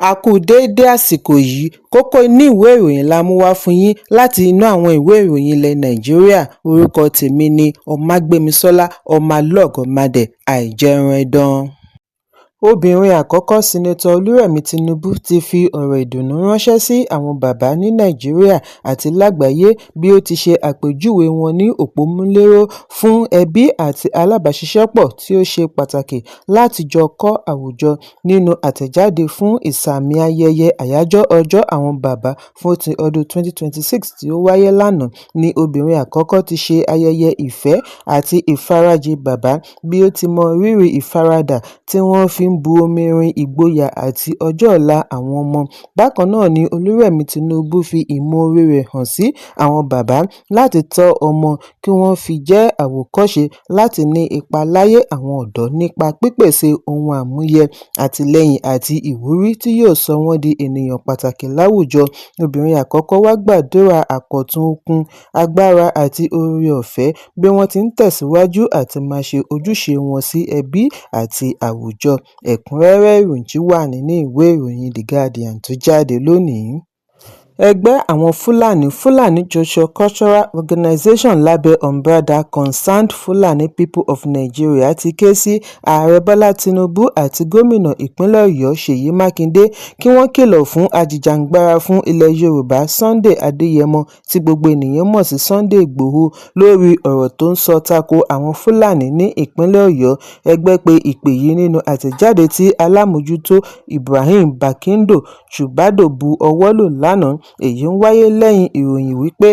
A kú déédé àsìkò yìí. Kókó inú ìwé ìròyìn la mú wá fún yín láti inú àwọn ìwé ìròyìn ilẹ̀ Nàìjíríà. Orúkọ tèmi ni Ọmágbémisọ́lá Ọmọlọ́gọ̀mádẹ àìjẹun-ẹ̀dán. Obìnrin àkọ́kọ́ Senator Olúrẹ̀mí Tinubu ti fi ọ̀rọ̀ ìdùnnú ránṣẹ́ sí àwọn bàbá ní Nàìjíríà àti lágbàáyé bí ó ti ṣe àpèjúwe wọn ní òpómúléró fún ẹbí àti alábàáṣiṣẹ́pọ̀ tí ó ṣe pàtàkì láti jọ kọ́ àwùjọ. Nínú àtẹ̀jáde fún ìsààmì ayẹyẹ Àyájọ́ Ọjọ́ Àwọn Bàbá fún ti ọdún 2026 tí ó wáyé lánàá ní obìnrin àkọ́kọ́ ti ṣe ayẹyẹ ìfẹ́ àti ìfarajìn bàbá bí ó ti mọ rírì ìfaradà tí wọ́n fi ń bu omi rin ìgboyà àti ọjọ́ ọ̀la àwọn ọmọ. Bákan náà ni Olúrẹ̀mí Tinubu fi ìmoore rẹ̀ hàn sí àwọn bàbá láti tọ́ ọmọ kí wọ́n fi jẹ́ àwòkọ́ṣe láti ní ipa láyé àwọn ọ̀dọ́ nípa pípèsè ohun àmúyẹ, àtìlẹ́yìn àti ìwúrí tí yóò sọ wọ́n di ènìyàn pàtàkì láwùjọ. Obìnrin àkọ́kọ́ wá gbàdúrà àkọ̀tun okun, agbára àti oore-ọ̀fẹ́ bí wọ́n ti ń tẹ̀síwájú àti máa ṣe ojúṣe wọn sí ẹbí àti àwùjọ. Ẹ̀kúnrẹ́rẹ́ ìròyìn wà nínú ìwé ìròyìn The Guardian tó jáde lónìí. Ẹgbẹ́ àwọn Fúlàní Fulani Socio-Cultural Organisation lábẹ́ umbrella Concerned Fulani People of Nigeria ti ké sí Ààrẹ Bọ́lá Tinubu àti gómìnà ìpínlẹ̀ Ọ̀yọ́ Ṣèyí Mákindé kí wọ́n kìlọ̀ fún ajìjàǹgbara fún ilẹ̀ Yorùbá Sunday Adéyẹmọ tí gbogbo ènìyàn mọ̀ sí Sunday Igboho lórí ọ̀rọ̀ tó ń sọ tako àwọn Fúlàní ní ìpínlẹ̀ Ọ̀yọ́. Ẹgbẹ́ pe ìpè yìí nínú àtẹ̀jáde tí alábòójútó Ibrahim Barkindo Shu'aibu bu ọwọ́ lù lánàá. Èyí ń wáyé lẹ́yìn ìròyìn wípé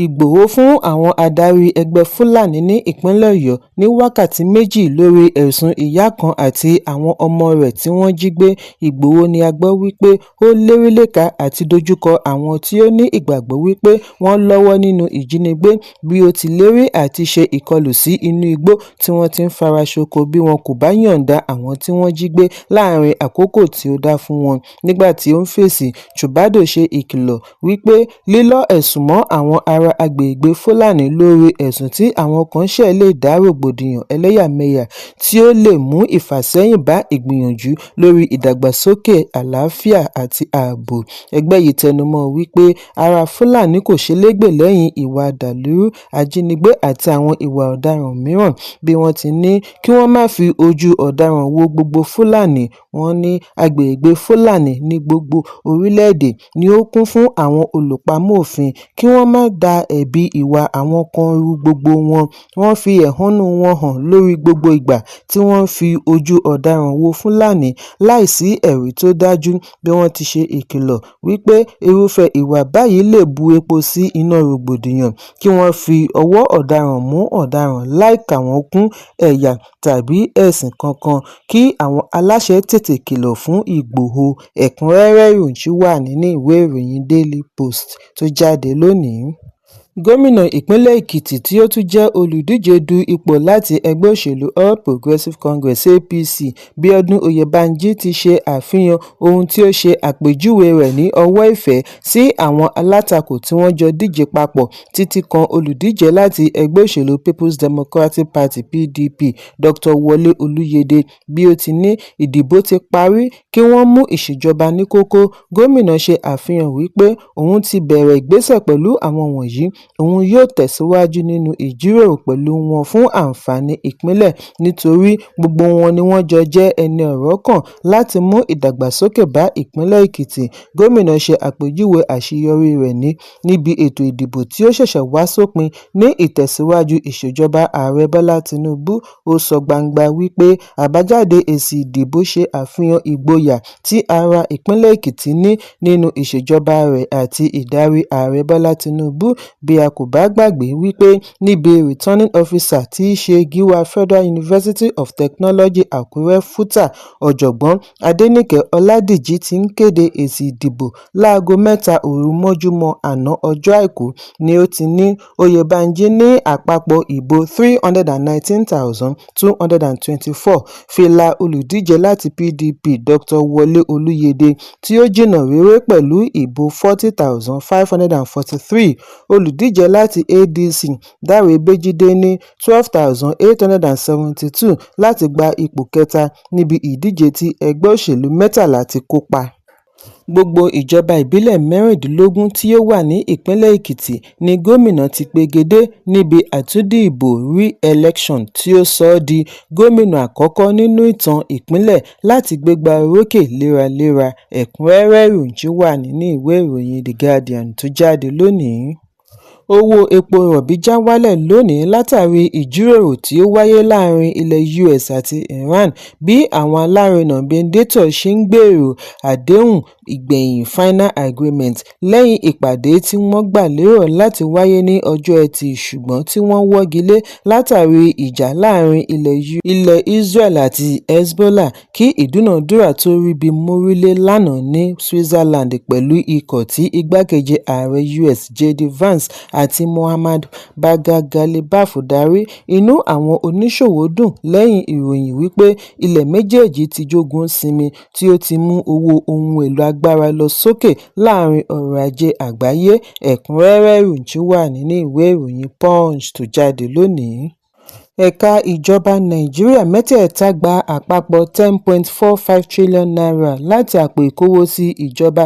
Ìgbòho fún àwọn adarí ẹgbẹ́ Fúlàní ní ìpínlẹ̀ Ọ̀yọ́ ní wákàtí 2 lórí ẹ̀sùn ìyá kan àti àwọn ọmọ rẹ̀ tí wọ́n jí gbé. Ìgbòho ní a gbọ́ wípé ó lérílẹ̀ká àti dojúkọ àwọn tí ó ní ìgbàgbọ́ wípé wọ́n lọ́wọ́ nínú ìjínigbé bí ó ti lérí àti ṣe ìkọlù sí inú igbó tí wọ́n ti ń fara ṣoko bí wọn kò bá yọ̀ǹda àwọn tí wọ́n jí gbé láàárín àkókò tí ó dá fún wọn. Nígbà tí ó ń fèsì, Shu'aibu ṣe ìkìlọ̀ wípé lílọ ẹ̀sùn mọ́ àwọn ará agbègbè Fúlàní lórí ẹ̀sùn tí àwọn kan ṣẹ̀ lè dá rògbòdìyàn ẹlẹ́yàmẹyà tí ó lè mú ìfàsẹ́yìn bá ìgbìyànjú lórí ìdàgbàsókè, àlàáfíà àti ààbò. Ẹgbẹ́ yìí tẹnumọ́ wípé ará Fúlàní kò ṣeégbè lẹ́yìn ìwà dàlúrú, ajínigbé àti àwọn ìwà ọ̀daràn mìíràn bí wọ́n ti ní kí wọ́n má fi ojú ọ̀daràn wo gbogbo Fúlàní. Wọ́n ní agbègbè Fúlàní ní gbogbo orílẹ̀-èdè ni ó kún fún àwọn olùpamọ́ òfin, kí wọ́n má da ẹ̀bi ìwà àwọn kan ru gbogbo wọn. Wọ́n fi ẹ̀hónú wọn hàn lórí gbogbo ìgbà tí wọ́n ń fi ojú ọ̀daràn wo Fúlàní láìsí ẹ̀rí tó dájú bí wọ́n ti ṣe ìkìlọ̀ wípé irúfẹ́ ìwà báyìí lè bu epo sí iná rògbòdìyàn, kí wọ́n fi ọwọ́ ọ̀daràn mú ọ̀daràn láì kà wọ́n kún ẹ̀yà tàbí ẹ̀sìn kankan, kí àwọn aláṣẹ tètè kìlọ̀ fún Ìgbòho. Ẹ̀kúnrẹ́rẹ́ ìròyìn wà nínú ìwé ìròyìn Daily Post tó jáde lónìí. Gómìnà ìpínlẹ̀ Èkìtì tí ó tún jẹ́ olùdíje du ipò láti ẹgbẹ́ òṣèlú All Progressives Congress (APC), Bíọ́dún Oyèbánjí ti ṣe àfihàn ohun tí ó ṣe àpèjúwe rẹ̀ ní ọwọ́ ìfẹ́ sí àwọn alátakò tí wọ́n jọ díje papọ̀ títí kan olùdíje láti ẹgbẹ́ òṣèlú Peoples Democratic Party (PDP), Dr. Wọlé Olúyẹdẹ, bí ó ti ní ìdìbò ti parí kí wọ́n mú ìṣèjọba ní kókó. Gómìnà ṣe àfihàn wípé òun ti bẹ̀rẹ̀ ìgbésẹ̀ pẹ̀lú àwọn wọ̀nyí, òun yóò tẹ̀síwájú nínú ìjíròrò pẹ̀lú wọn fún àǹfààní ìpínlẹ̀ nítorí gbogbo wọn ni wọ́n jọ jẹ́ ẹni ọ̀rọ̀ kàn láti mú ìdàgbàsókè bá ìpínlẹ̀ Èkìtì. Gómìnà ṣe àpèjúwe àṣeyọrí rẹ̀ níbi ètò ìdìbò tí ó ṣẹ̀ṣẹ̀ wá sópin ní ìtẹ̀síwájú ìṣèjọba Ààrẹ Bọ́lá Tinubu. Ó sọ gbangba wípé àbájáde èsì ìdìbò ṣe àfihàn ìgboyà tí ará ìpínlẹ̀ Èkìtì ní nínú ìṣèjọba rẹ̀ àti ìdarí Ààrẹ Bọ́lá Tinubu. Bí a kò bá gbàgbé wípé níbi returning officer tí í ṣe Gíwá Federal University of Technology Àkúrẹ́ FUTA, Ọ̀jọ̀gbọ́n Adéníkẹ Ọládèjì ti ń kéde èsì ìdìbò láago 3 òru mọ́júmọ́ àná ọjọ́ Àìkú ni ó ti ní Oyèbánjí ní àpapọ̀ ìbò 319,224 fi la olùdíje láti PDP Dr. Wọlé Olúyẹdẹ tí ó jìnnà réré pẹ̀lú ìbò 40,543. Olùdíje láti ADC Dáre Béjídé ní 12,872 láti gba ipò kẹta níbi ìdíje tí ẹgbẹ́ òṣèlú 13 ti kópa. Gbogbo ìjọba ìbílẹ̀ 16 tí ó wà ní ìpínlẹ̀ Èkìtì ní gómìnà ti pegedé níbi àtúndì ìbò re-election tí ó sọ ọ́ di gómìnà àkọ́kọ́ nínú ìtàn ìpínlẹ̀ láti gbégbá orókè léraléra. Ẹ̀kúnrẹ́rẹ́ ìròyìn wà nínú ìwé ìròyìn The Guardian tó jáde lónìí. Owó epo rọ̀bì já wálẹ̀ lónìí látàrí ìjíròrò tí ó wáyé láàrin ilẹ̀ US àti Iran bí àwọn alárinà Mediator ṣe ń gbèrò àdéhùn ìgbẹ̀yìn final agreement lẹ́yìn ìpàdé tí wọ́n gbà lérò láti wáyé ní ọjọ́ Ẹtì ṣùgbọ́n tí wọ́n wọ́gi lé látàrí ìjà láàrin ilẹ̀ Israel àti Hezbollah kí ìdúnàádúrà tó ríbi mórílé lánàá ní Switzerland pẹ̀lú ikọ̀ tí igbákejì ààrẹ US JD Vance àti Mohammad Bagher Ghalibaf darí. Inú àwọn oníṣòwò dùn lẹ́yìn ìròyìn wípé ilẹ̀ méjèèjì ti jọgun sinmi tí ó ti mú owó ohun èlò agbára lọ sókè láàrin ọrọ̀ ajé àgbáyé. Ẹ̀kúnrẹ́rẹ́ ìròyìn wà nínú ìwé ìròyìn Punch tó jáde lónìí. Ẹ̀ka ìjọba Nàìjíríà mẹ́tẹ̀ẹ̀ta gba àpapọ̀ ₦10.45 trillion láti àpò ìkówósí ìjọba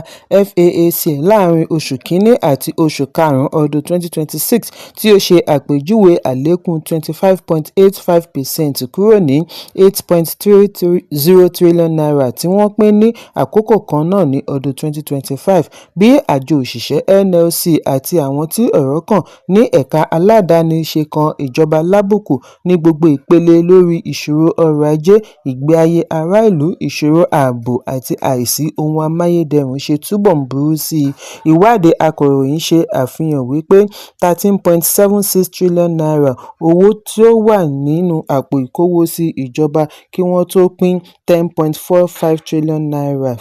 FAAC láàrin oṣù kínní àti oṣù karùn-ún ọdún 2026, tí ó ṣe àpèjúwe àlékún 25.85 percent kúrò ní ₦8.30 trillion tí wọ́n pín ní àkókò kan náà ní ọdún 2025. Bí àjọ òṣìṣẹ́ NLC àti àwọn tí ọ̀rọ̀ kàn ní ẹ̀ka aládàáni ṣe kan ìjọba lábùkù ní gbogbo ìpele lórí ìṣòro ọrọ̀ ajé, ìgbé ayé ará ìlú, ìṣòro ààbò àti àìsí ohun amáyédẹrùn ṣe túbọ̀ ń burú sí i. Ìwádìí akọ̀ròyìn ṣe àfihàn wípé ₦13.76 trillion owó tó wà nínú àpò ìkówósí ìjọba kí wọ́n tó pín ₦10.45 trillion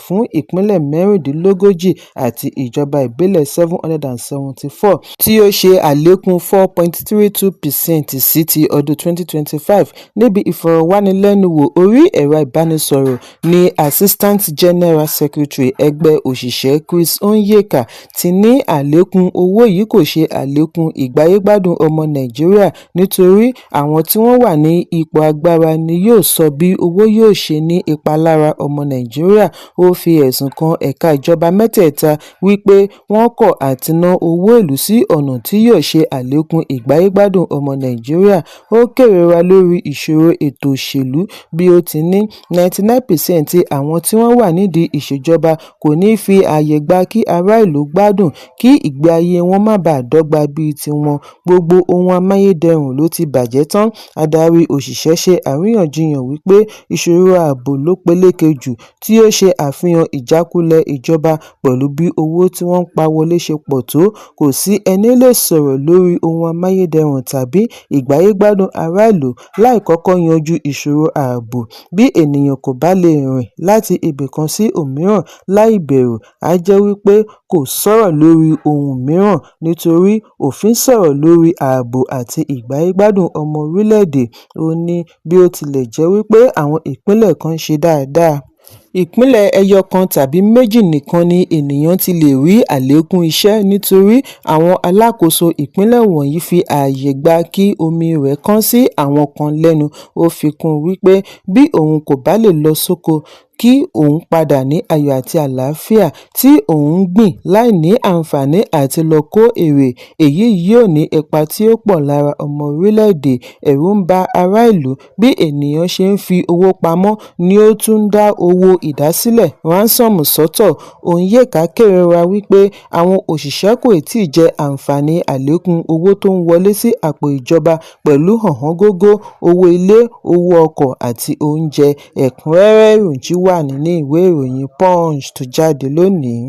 fún ìpínlẹ̀ 36 àti ìjọba ìbílẹ̀ 774, tí ó ṣe àlékún 4.32 percent sí ti ọdún 2025. Níbi ìfọ̀rọ̀wánilẹ́nuwò orí ẹ̀rọ ìbánisọ̀rọ̀ ní Assistant General Secretary ẹgbẹ́ òṣìṣẹ́ Chris Onyeka ti ní àlékún owó yìí kò ṣe àlékún ìgbáyé-gbádùn ọmọ Nàìjíríà nítorí àwọn tí wọ́n wà ní ipò agbára ni yóò sọ bí owó yóò ṣe ní ipa lára ọmọ Nàìjíríà. Ó fi ẹ̀sùn kan ẹ̀ka ìjọba mẹ́tẹ̀ẹ̀ta wípé wọ́n kọ̀ àti ná owó ìlú sí ọ̀nà tí yóò ṣe àlékún ìgbáyé-gbádùn ọmọ Nàìjíríà. Ó kérora lórí ìṣòro ètò òṣèlú bí ó ti ní 99 percent àwọn tí wọ́n wà nídìí ìṣèjọba kò ní fi ààyè gba kí ará ìlú gbádùn, kí ìgbé ayé wọn má bàa dọ́gba bíi tiwọn, gbogbo ohun amáyédẹrùn ló ti bàjẹ́ tán. Adarí òṣìṣẹ́ ṣe àríyànjiyàn wípé ìṣòro ààbò ló peléke jù tí ó ṣe àfihàn ìjákulẹ̀ ìjọba pẹ̀lú bí owó tí wọ́n ń pa wọlé ṣe pọ̀ tó. Kò sí ẹni lè sọ̀rọ̀ lórí ohun amáyédẹrùn tàbí ìgbáyé-gbádùn ará ìlú láì kọ́kọ́ yanjú ìṣòro ààbò. Bí ènìyàn kò bá lè rìn láti ibì kan sí òmíràn láì bẹ̀rù, á jẹ́ wípé kò sọ̀rọ̀ lórí ohun mìíràn nítorí òfin sọ̀rọ̀ lórí ààbò àti ìgbáyé-gbádùn ọmọ orílẹ̀-èdè. Ó ní bí ó tilẹ̀ jẹ́ wípé àwọn ìpínlẹ̀ kan ń ṣe dáadáa, ìpínlẹ̀ ẹyọ kan tàbí méjì nìkan ni ènìyàn ti lè rí àlékún iṣẹ́ nítorí àwọn alákòóso ìpínlẹ̀ wọ̀nyí fi ààyè gba kí omi rẹ̀ kán sí àwọn kan lẹ́nu. Ó fi kún un wípé bí òun kò bá lè lọ sóko kí òun padà ní ayọ̀ àti àlàáfíà, tí òun ń gbìn láì ní àǹfààní àti lọ kó èrè, èyí yóò ní ipa tí ó pọ̀ lára ọmọ orílẹ̀-èdè. Ẹ̀rù ń ba ará ìlú, bí ènìyàn ṣe ń fi owó pamọ́ ni ó tún ń dá owó ìdásílẹ̀ ransom sọ́tọ̀. Onyeka kérora wípé àwọn òṣìṣẹ́ kò tíì jẹ àǹfààní àlékún owó tó ń wọlé sí àpò ìjọba pẹ̀lú ọ̀wọ́ngógó owó ilé, owó ọkọ̀ àti oúnjẹ. Ẹ̀kúnrẹ́rẹ́ ìròyìn wà nínú ìwé ìròyìn Punch tó jáde lónìí.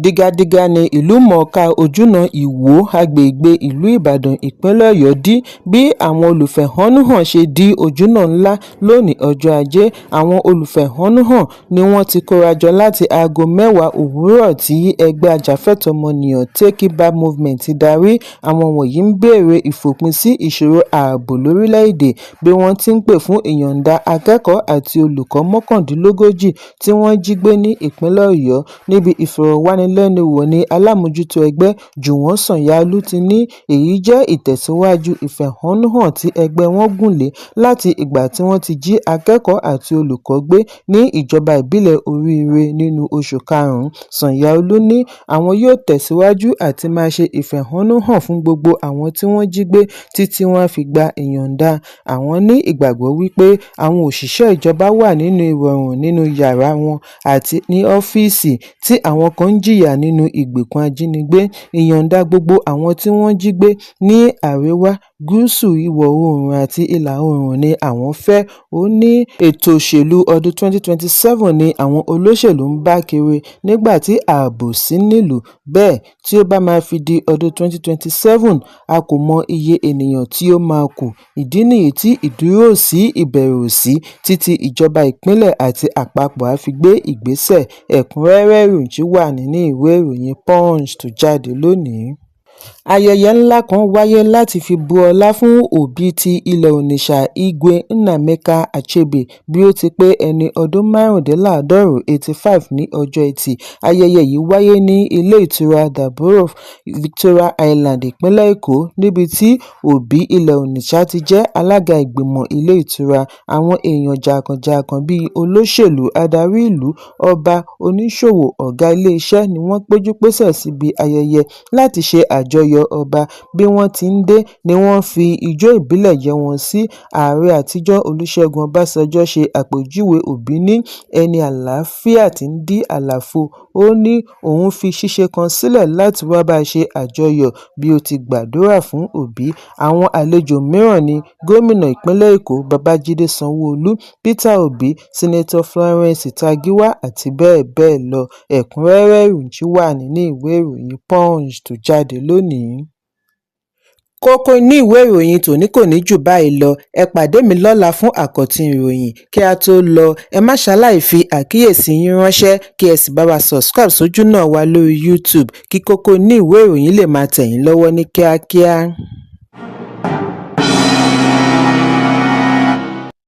Dígádígá ní ìlúmọ̀ọ́ká ojúnà Ìwó àgbègbè ìlú Ìbàdàn, ìpínlẹ̀ Ọ̀yọ́ dí bí àwọn olùfẹ̀hónúhàn ṣe dí ojúnà ńlá lónìí ọjọ́ Ajé. Àwọn olùfẹ̀hónúhàn ni wọ́n ti kórajọ láti aago 10 òwúrọ̀ tí ẹgbẹ́ ajàfẹ́tọ̀ọ́ ọmọnìyàn Take It Back Movement darí. Àwọn wọ̀nyí ń béèrè ìfòpin sí ìṣòro ààbò lórílẹ̀-èdè bí wọ́n ti ń pè fún ìyọ̀ǹda akẹ́kọ̀ọ́ àti olùkọ́ 39 tí wọ́n jí gbé ní ìpínlẹ̀ Ọ̀yọ́. Níbi ìfọ̀rọ̀wánilẹ́nuwò. Ìfọ̀rọ̀wánilẹ́nuwò ní alámòójútó ẹgbẹ́ Juwon Sanyaolu ti ní èyí jẹ́ ìtẹ̀síwájú ìfẹ̀hónúhàn tí ẹgbẹ́ wọn gùn lé láti ìgbà tí wọ́n ti jí akẹ́kọ̀ọ́ àti olùkọ́ gbé ní ìjọba ìbílẹ̀ Oríire nínú oṣù karùn-ún. Sanyaolu ní àwọn yóò tẹ̀síwájú àti máa ṣe ìfẹ̀hónúhàn fún gbogbo àwọn tí wọ́n jí gbé títí wọ́n á fi gba ìyọ̀ǹda. Àwọn ní ìgbàgbọ́ wípé àwọn òṣìṣẹ́ ìjọba wà nínú ìrọ̀rùn nínú yàrá wọn àti ní ọ́fíìsì, tí àwọn kan ń jìyà nínú ìgbèkùn ajínigbé. Ìyọ̀ǹda gbogbo àwọn tí wọ́n jí gbé ní àríwá, gúúsù, ìwọ̀-oòrùn àti ìlà-oòrùn ni àwọn fẹ́. Ó ní ètò òṣèlú ọdún 2027 ni àwọn olóṣèlú ń bá kiri nígbà tí ààbò sì nílùú. Bẹ́ẹ̀, tí ó bá máa fi di ọdún 2027, a kò mọ iye ènìyàn tí ó máa kú. Ìdí nìyí tí ìdúró ò sí, ìbẹ̀rù ò sí títí ìjọba ìpínlẹ̀ àti àpapọ̀ á fi gbé ìgbésẹ̀. Ẹ̀kúnrẹ́rẹ́ ìròyìn wà nínú ìwé ìròyìn Punch tó jáde lónìí. Ayẹyẹ ńlá kan wáyé láti fi bu ọlá fún Obi ti ilẹ̀ Onitsha, Igwe Nnaemeka Achebe, bí ó ti pé ẹni ọdún márùndínláàádọ́rùn-ún 85 ní ọjọ́ Ẹtì. Ayẹyẹ yìí wáyé ní Ilé Ìtura The Borough, Victoria Island, Ìpínlẹ̀ Èkó, níbi tí Obi ilẹ̀ Onitsha ti jẹ́ alága ìgbìmọ̀ ilé ìtura. Àwọn èèyàn jàǹkàn-jàǹkàn bíi olóṣèlú, adarí ìlú, ọba, oníṣòwò, ọ̀gá iléeṣẹ́ ni wọ́n péjú-pésẹ̀ síbi ayẹyẹ láti ṣe àjọyọ̀ ọba. Bí wọ́n ti ń dé ni wọ́n ń fi ijó ìbílẹ̀ yẹ́ wọn sí. Ààrẹ àtijọ́ Olúṣẹ́gun Ọbásanjọ́ ṣe àpèjúwe Obi ní ẹni àlàáfíà tí ń dí àlàfo. Ó ní òun fi ṣíṣe kan sílẹ̀ láti wá bá ṣe àjọyọ̀ bí ó ti gbàdúrà fún Obi. Àwọn àlejò mìíràn ni Gómìnà Ìpínlẹ̀ Èkó Babájídé Sanwó-Olú, Peter Obi, Senator Florence Itagiwa àti bẹ́ẹ̀ bẹ́ẹ̀ lọ. Ẹ̀kúnrẹ́rẹ́ ìròyìn wà nínú ìwé ìròyìn Punch tó jáde lónìí. Kókó inú ìwé ìròyìn tòní kò ní jù báyìí lọ. Ẹ pàdé mi lọ́la fún àkọ́tún ìròyìn. Kí a tó lọ, ẹ má ṣaláì fi àkíyèsí yín ránṣẹ́ kí ẹ sì bá wa subscribe sójúnà wa lórí YouTube kí kókó inú ìwé ìròyìn lè máa tẹ̀ yín lọ́wọ́ ní kíákíá.